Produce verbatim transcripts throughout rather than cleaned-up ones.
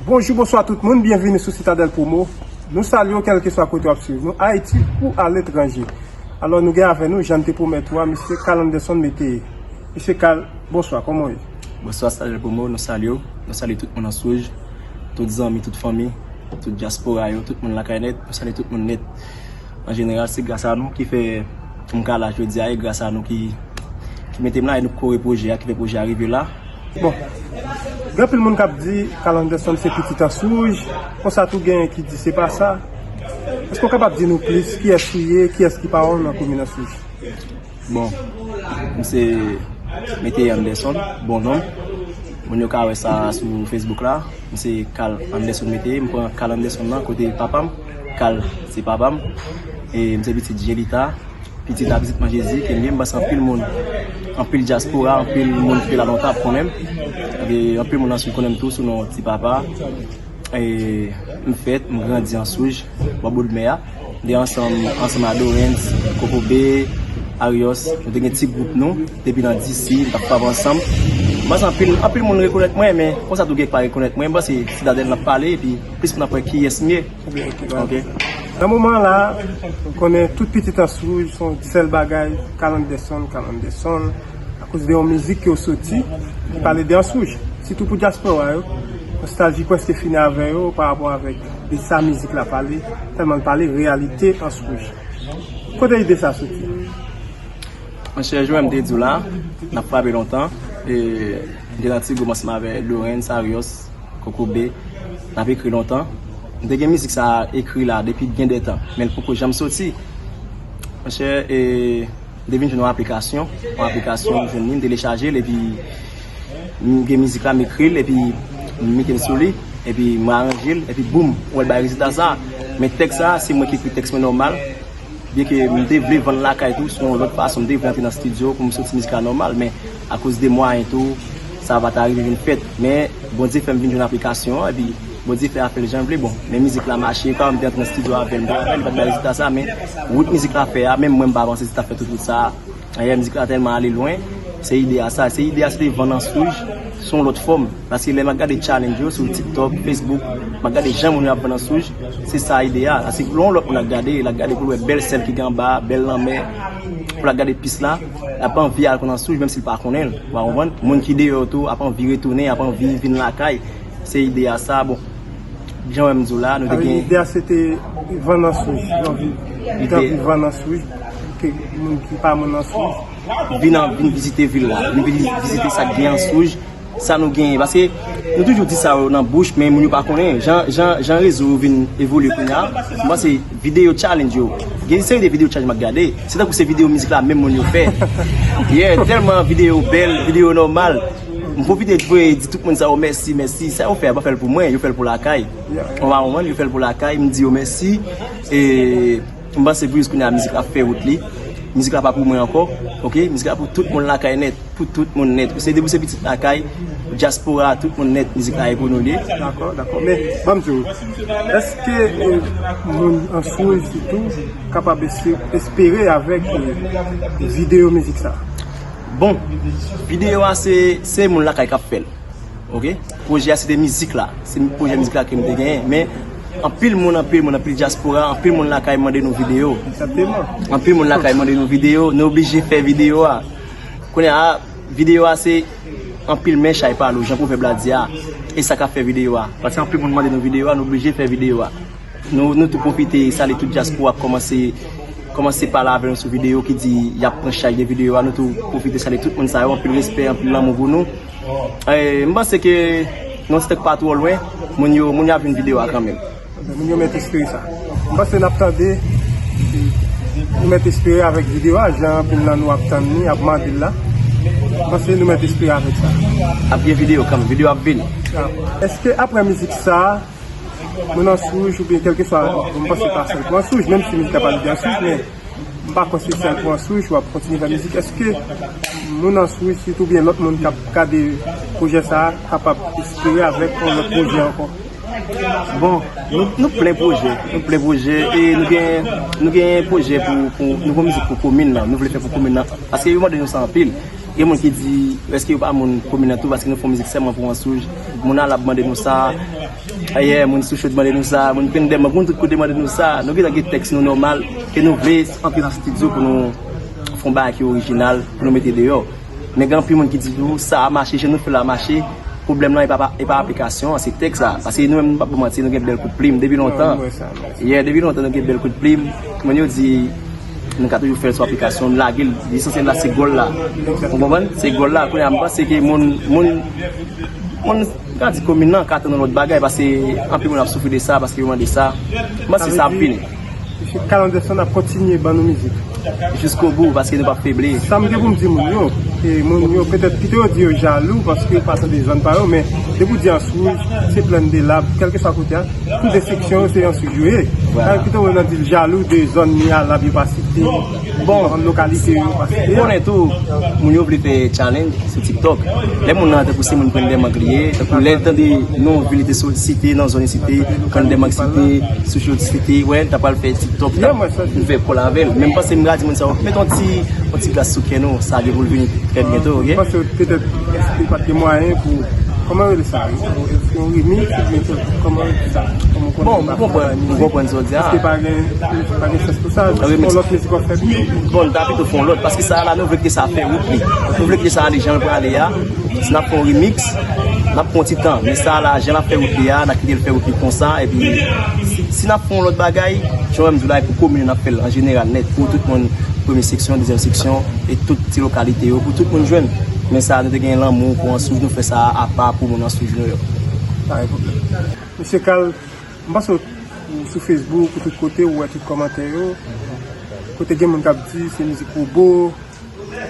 Bonjou, bonswa tout moun, byenvini sou Sitadèl Promo. Nou salye w kèlkeswa kote w ap swiv nou, Ayiti ou aletranje. Alò, nou gen avè nou, jan n te pwomèt ou a, mesye Carl Anderson Métayer. Mesye Carl, bonswa, kòman w ye? Bonswa, Sitadèl Promo, nou salye w. Nou salye tout moun Answouj, tout zanmi, tout fanmi, tout dyaspora yo, tout moun lakay nèt, nou salye tout moun nèt. An jeneral, se gras a nou ki fè m ka la jodi a, e gras a nou ki, ki mete m la, e nou ki kore pwojè a, ki fè pwojè a rive la. Bon, gen anpil moun k ap di Carl Anderson se pitit Answouj, konsa tou genyen ki di se pa sa. Èske w kapab di nou plis kiyès ou ye, kiyès ki pa w nan komin Answouj? Bon, m se Métayer Anderson, bon non m. Moun yo ka wè sa sou Facebook la. M se Carl Anderson Métayer, m pran Carl Anderson nan kote papa m. Carl se papa m. E m se pitit Jelita, pitit a pitit Man Jezi ke m ye. M panse anpil moun, anpil dyaspora, anpil moun ki te la lontan ap konnen m. E anpil moun Answouj konnen m tou sou non Ti Papa. E m fèt, m grandi Answouj, bò Bodmè a. M te ansanm, ansanm a Dorens, Kokobe, Arios. Nou te gen ti gwoup nou, depi nan D C, nou t ap frape ansanm. M panse anpil, anpil moun rekonèt mwen, men konsa tou gen ki pa rekonèt mwen. M panse Sitadèl n ap pale, epi plis moun ap wè kiyès m ye. Ok, ok, ok. Nan moman la, nou konnen tout pitit Answouj se yon sèl bagay, Carl Anderson, Carl Anderson. Akoz de yon mizik ke w soti, ki pale de Answouj. Sitou pou dyaspora yo, nostalji prèske fini avè yo pa rapò avèk de sa mizik la pale, tèlman l pale reyalite Answouj. Kote ide sa soti? Monchè, jan m te di w la, n ap frape lontan. E, m te nan ti gwoup ansanm avè Dorens, Arios, Kokobe, n ap ekri lontan. M te gen mizik sa a ekri la depi gen de tan, men l poko janm soti. Monchè, e, m te vin jwenn yon aplikasyon, yon aplikasyon m jwenn li, m telechaje l, epi m gen mizik la, m ekri l, epi m mete l sou li, epi m aranje l, epi boum, ou wè l bay rezilta sa. Men tèks sa, se mwen ki ekri tèks mwen nòmal. Byenke m te vle vann lakay tou, se yon lòt fason, m te vle antre nan estidyo pou m soti mizik la nòmal, men akoz de mwayen tou, sa pa ta rive vin fèt. Men Bondye fè m vin jwenn aplikasyon an, epi Bondye fè afè l jan l vle. Bon, men mizik la mache, pa m te antre nan estidyo avè l, m te avè l, li pa t bay rezilta sa, men wout mizik la fè a, menm mwen m pa panse se ta fè tout wout sa a. Ayè, mizik la tèlman ale lwen, se ide a sa, se ide a se te vann Answouj sou yon lòt fòm. Paske lè m ap gade challenge yo sou TikTok, Facebook, m ap gade jan moun yo ap vann Answouj, se sa ide a. Paske lè yon lòt moun ap gade, l ap gade pou l wè bèl sèl ki gen anba, bèl lanmè, pou l ap gade pis la, l ap anvi al konn Answouj, menm si l pa konnen l. Ou konprann? Moun ki deyò tou ap anvi retounen, ap anvi vin lakay. Se ide a sa, bon. Jan w wè m di w la, nou te gen. Ide a se te vann Answouj, nou anvi, nou te anvi vann Answouj, ke moun ki pa moun Answouj. Vin an, vin vizite vil la, vin vizite sa k gen Answouj, sa nou genyen. Paske nou toujou di sa yo nan bouch, men moun yo pa konnen. Jan, jan, jan rezo yo vin evolye kounye a, m panse videyo challenge yo. Gen seri de videyo challenge m ap gade, se tankou se videyo mizik la menm moun yo fè. Yeah, tèlman videyo bèl, videyo nòmal. M pwofite voye di tout moun sa yo mèsi, mèsi. Sa yo fè a, yo pa fè l pou mwen, yo fè l pou lakay. Ou pa konprann, yo fè l pou lakay, m di yo mèsi. E m panse pou jis kounye a mizik la ap fè wout li. Mizik la pa pou mwen ankò, ok? Mizik la pou tout moun lakay nèt, pou tout moun nèt. Se depi w se pitit lakay, dyaspora, tout moun nèt, mizik la e pou nou li ye. Dakò, dakò. Men, ban m di w, èske, eh, moun Answouj sitou kapab espe-, espere avèk, eh, videyo mizik sa? Bon, videyo a se, se moun lakay k ap fè l. Ok? Pwojè a se te mizik la. Se pwojè mizik la ke m te genyen. Men, anpil moun, anpil moun, anpil dyaspora, anpil moun lakay mande nou videyo. Egzakteman. Anpil moun lakay mande nou videyo. Nou oblije fè videyo a. Kounye a, videyo a se anpil men chay pa lou, jan pwovèb la di a. E sa k ap fè videyo a. Paske anpil moun mande nou videyo a, nou oblije fè videyo a. Nou, nou tou pwofite salye tout dyaspora k kòmanse, kòmanse pale avè nou sou videyo, ki di y ap pran chaj de videyo a. Nou tou pwofite salye tout moun sa yo, anpil respè, anpil lanmou pou nou. E, m panse ke nou se tank pa twò lwen, moun yo, moun yo ap jwenn videyo a kanmenm. Moun yo mèt espere sa. M panse n ap tande, nou mèt espere avèk videyo a, jan anpil nan nou ap tann li, ap mande l la. M panse nou mèt espere avèk sa. Ap gen videyo kanmenm, videyo ap vini. Èske apre mizik sa, moun Answouj oubyen kèlkeswa, m panse pa sèl pou Answouj, menm si mizik la pale de Answouj, men m pa kwè se sèl pou Answouj w ap kontinye fè mizik. Èske moun Answouj, sitou oubyen lòt moun k ap gade pwojè sa a, kapab espere avèk yon lòt pwojè ankò? Bon, nou, nou plen pwojè, nou plen pwojè, e nou gen, nou gen pwojè pou, pou nouvo mizik pou komin nan, nou vle fè pou komin nan, paske yo mande nou sa anpil. Gen moun ki di, èske yo pa moun komin nan tou, paske nou fè mizik sèlman pou Ansouj. Moun Alab mande nou sa, ayè, moun Souchod mande nou sa, moun Penndelman, moun tout kote mande nou sa. Nou gentan gen tèks nou nòmal, ke nou vle antre nan estidyo pou nou fè yon bagay ki orijinal, pou nou mete deyò. Men gen anpil moun ki di tou, sa a mache, jan nou fè l la mache. Pwoblèm nan, e pa, e pa aplikasyon an, se tèks la. Paske nou menm, nou p ap manti, nou gen bèl kout plim depi lontan. Yeah, depi lontan, nou gen bèl kout plim. Moun yo di, nou ka toujou fè l sou aplikasyon, nou lage l. Lesansyèl la, se gòl la. Ou konprann? Se gòl la. Kounye a, m panse ke moun, moun, moun, ka di komin nan, ka tann yon lòt bagay, paske anpil moun ap soufri de sa, paske yo mande sa. M panse sa ap vini. Mesye Carl Anderson ap kontinye ban nou mizik. Jiskobou, paske nou p ap febli. Sa m gen pou m di moun yo, e moun yo, petèt, kite yo di yo jalou, paske yo pa tande zòn pa yo, men depi w di Ansouj, se Plèn de Lab, kèlkeswa kote a, tout de seksyon yo, se Ansouj yo ye. Vwala. Kite w nan di l jalou de zòn ni Alab yo pa site, bon, lokalite yo pa site. Ou konnen tou, moun yo vle fè challenge sou TikTok. Lè moun nan tankou se moun Penndelman li ye, tankou lè l tande non vil li te sou site, nan zòn li site, Penndelman site, Souchod site, wè, l ta pral fè TikTok, l ta vin fè kòl avè l. Men m panse m ka di moun sa yo, met yon ti, yon ti glas sou kè nou, sa gen pou l vini trè byento, oke? M panse petèt, èske pa t gen mwayen pou, kòman yo rele sa? Yon, yon remix, oubyen kòman yo rele sa? Kòman w konnen? Bon, m konprann, m konprann sa w di a. Èske pa gen, pa gen chans pou sa? Remix. Yon lòt mizik w ap fè pito? Bon, n ta pito fè yon lòt, paske sa a la, nou vle kite sa fè wout li. Nou vle kite sa ale jan l prale a. Si n ap fè yon remix, n ap pran yon ti tan. Men sa a la, jan l ap fè wout li a, n a kite l fè wout li konsa. Epi, si, si n ap fè yon lòt bagay, jan w wè m di w la, e pou komin yo n ap fè l an jeneral nèt, pou tout moun, premye seksyon, dezyèm seksyon, e tout ti lokalite yo, pou tout moun jwenn. Men sa a, nou te gen lanmou pou Ansouj, nou fè sa a apa pou moun Ansouj nou yo. Pa gen pwoblèm. Mesye Carl, m panse w sou Facebook, ou tout kote, ou wè tout kòmantè yo. Kote gen moun k ap di se mizik wobo,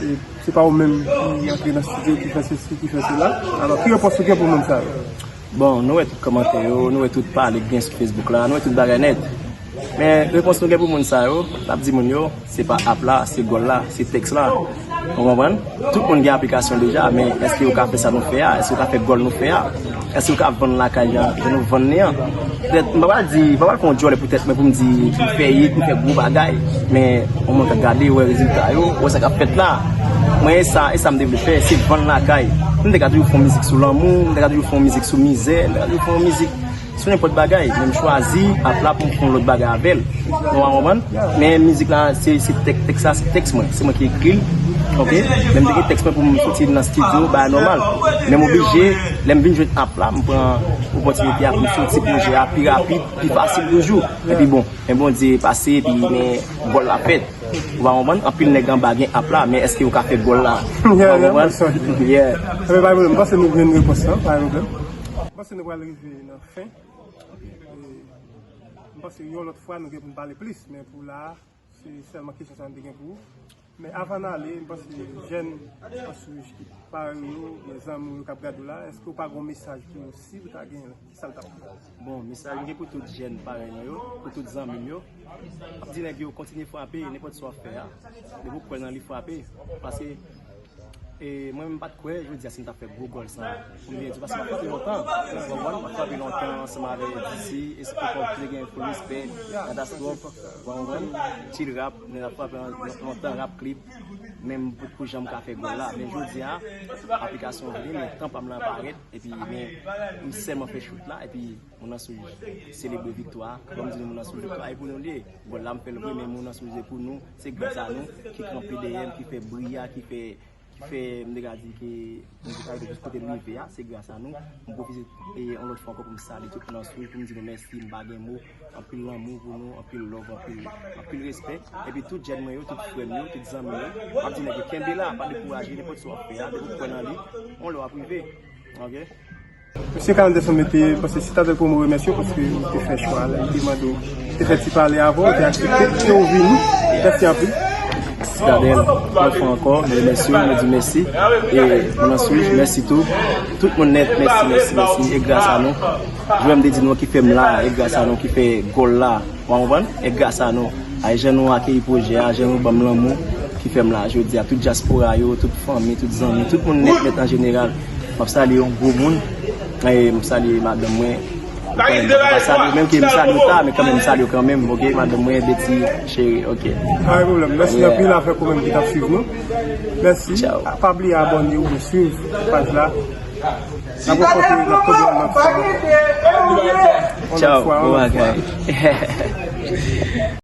e se pa ou menm ki antre nan estidyo, ki fè sesi, ki fè sela. Alò, ki repons ou gen pou moun sa yo? Bon, nou wè tout kòmantè yo, nou wè tout pale k gen sou Facebook la, nou wè tout bagay nèt. Men, repons nou gen pou moun sa yo, n ap di moun yo, se pa ap la, se gòl la, se tèks la. Ou konprann? Tout moun gen aplikasyon deja, men èske yo ka fè sa nou fè a? Èske yo ka fè gòl nou fè a? Èske yo ka vann lakay jan, jan nou vann li an? Petèt, m pa pral di, m pa pral fè yon djòlè poutèt mwen pou m di, m fè hit, m fè gwo bagay. Men, yon moun k ap gade, wè rezilta yo, wè sa k ap fèt la. Mwen, e sa, e sa m te vle fè, se vann lakay. M te ka toujou fè yon mizik sou lanmou, m te ka toujou fè yon mizik sou mizè, m te ka toujou fè yon mizik sou nenpòt bagay, men m chwazi ap la pou m fè yon lòt bagay avè l. Ou pa konprann? Men mizik la, se, se tèk-, tèks la, se tèks mwen. Se mwen ki ekri l. Oke? Men m te gen tèks mwen pou m soti nan estidyo, bagay nòmal. Men m oblije, lè m vin jwenn ap la, m pran opòtinite a pou m soti pwojè a pi rapid, pi fasil toujou. Epi bon, men Bondye pase, epi men gòl la fèt. Ou pa konprann? Anpil nèg anba gen ap la, men èske yo ka fè gòl la? Ou pa konprann? Yeah. Ebyen, pa gen pwoblèm. M panse nou jwenn repons lan, pa gen pwoblèm. M panse nou pral rive nan fen. E, m panse yon lòt fwa nou gen pou n pale plis, men pou la a, se sèlman kesyon sa a m te gen pou ou. Men avan n ale, m panse jèn Ansouj ki parèy ou, gen zanmi w yo k ap gade w la, èske w pa gen yon mesaj pou yo, si w ta genyen l, ki sa l t ap ye? Bon, mesaj m gen pou tout jèn parèy mwen yo, pou tout zanmi m yo, m ap di nèg yo kontinye frape, nenpòt sa w ap fè a, depi w kwè nan li, frape. Paske E mwen menm m pa t kwè jodi a si m t ap fè gwo gòl sa a. Pou m byen di w, paske m ap frape lontan. Ou konprann? M ap frape lontan ansanm avè D C, e se poko te gen full respect, Katastwòf, ou konprann? Chill Rap, nou ap frape lontan, Rap Clip. Men m potko janm ka fè gòl la. Men jodi a, aplikasyon vini, men tan pa m lan parèt. Epi, men, m sèlman fè shoot la. Epi, moun nan sou selebre viktwa. Ban m di nou, moun nan sou viktwa. E pou nou l ye. Gòl la, m fè l vre, men moun nan sou se pou nou. Se gras a nou ki kanpe dèyè m, ki fè bri a, ki fè ki fè m te ka di ke m te ka rive jis kote m rive a, se gras a nou. M pwofite, e, yon lòt fwa ankò pou m salye tout moun Ansouj, pou m di nou mèsi, m pa gen mo. Anpil lanmou pou nou, anpil love, anpil, anpil respè. Epi tout jèn mwen yo, tout frè m yo, tout zanmi m yo, m ap di nèg yo kenbe la, pa dekouraje, nenpòt sa w ap fè a, depi w kwè nan li, yon lè w ap rive. Oke? Mesye Carl Anderson, mwen te panse Sitadèl Promo remèsye w paske ou te fè chwa a, lè m te mande w, te fè ti pale avè w, ou te aksepte, ke ou vini. Mèsi anpil. Sitadèl, yon fwa ankò, mwen remèsye w, mwen di mèsi. E moun Ansouj, mèsi tou. Tout moun nèt, mèsi, mèsi, mèsi. E gras a nou. Jwè m te di nou ki fè m la, e gras a nou ki fè gòl la. Ou konprann? E gras a nou. A jan nou akeyi pwojè a, jan nou ban m lanmou ki fè m la jodi a. Tout dyaspora yo, tout fanmi, tout zanmi, tout moun nèt nèt an jeneral. M ap salye yon gwo moun. E m ap salye madanm mwen, Kanmenm, pa salye w menm, ke m salye w ta, men kanmenm, m salye w kanmenm, oke, madanm mwen, Betty, cheri, oke. Pa gen pwoblèm. Mèsi anpil avèk ou menm ki t ap swiv nou. Mèsi. Tchao. Pa bliye abòne oubyen swiv paj la. N ap rankontre, n ap tonbe yon lòt fwa. Yon lòt fwa, yon lòt fwa. Tchao, bon bagay.